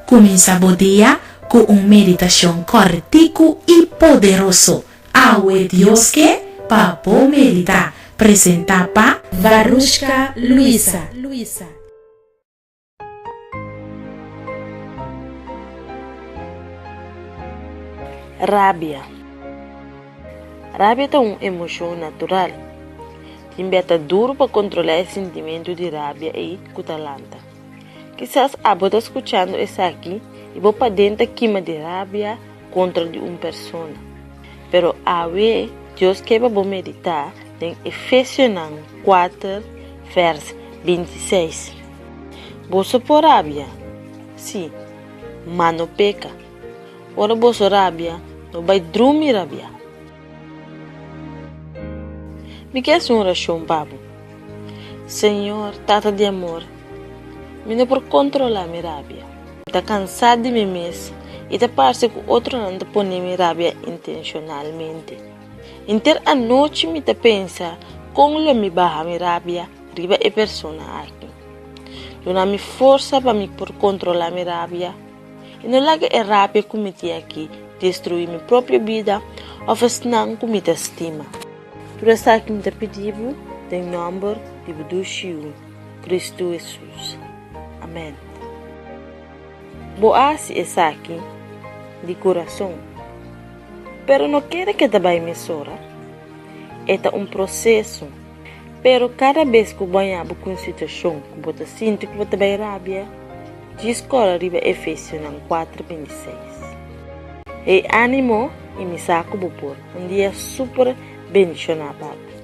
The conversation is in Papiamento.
Kuminsá bo dia ku un meditashon kòrtiku i poderoso. Awe Dios ke pa bo meditá. Presentá pa Varushka Luisa. Rabia. Rabia ta un emoshon natural. Tin bia ta duru pa kontrolá e sintimentu di rabia ei ku ta lanta. Kisas abo ta skuchando esaki i bo paden ta kima di rabia kontra di un persona. Pero awe Dios ke pa bo meditá den Efesionan kuater vèrs bintiseis. Boso por rabia? Sí, ma no peka. Ora boso rabia, no bai drumi rabiá. Mi ke hasi un orashon pa bo. Señor, Tata di amor, mi no por kontrolá mi rabia. Mi ta kansá di mi mes i ta parse ku otronan ta pone mi rabia intenshonalmente. Henter anochi mi ta pensa kon lo mi baha mi rabia riba e persona aki. Duna mi forsa pa mi por kontrolá mi rabia i no laga e rabia ku mi tin aki destruí mi propio bida òf esnan ku mi ta stima. Tur esaki mi ta pidi bo den nòmber di bo dushi Yu, Kristu Hesus. Amèn. Bo a hasi esaki di kurason, pero no kere ke ta bai mesora. E ta un proseso. Pero kada bes ku bo haña bo ku un situashon ku bo ta sinti ku bo ta bai rabia, djis kòrda riba Efesionan kuater bintiseis. Hey ánimo i mi sa ku bo por. Un dia super bendishoná pa bo.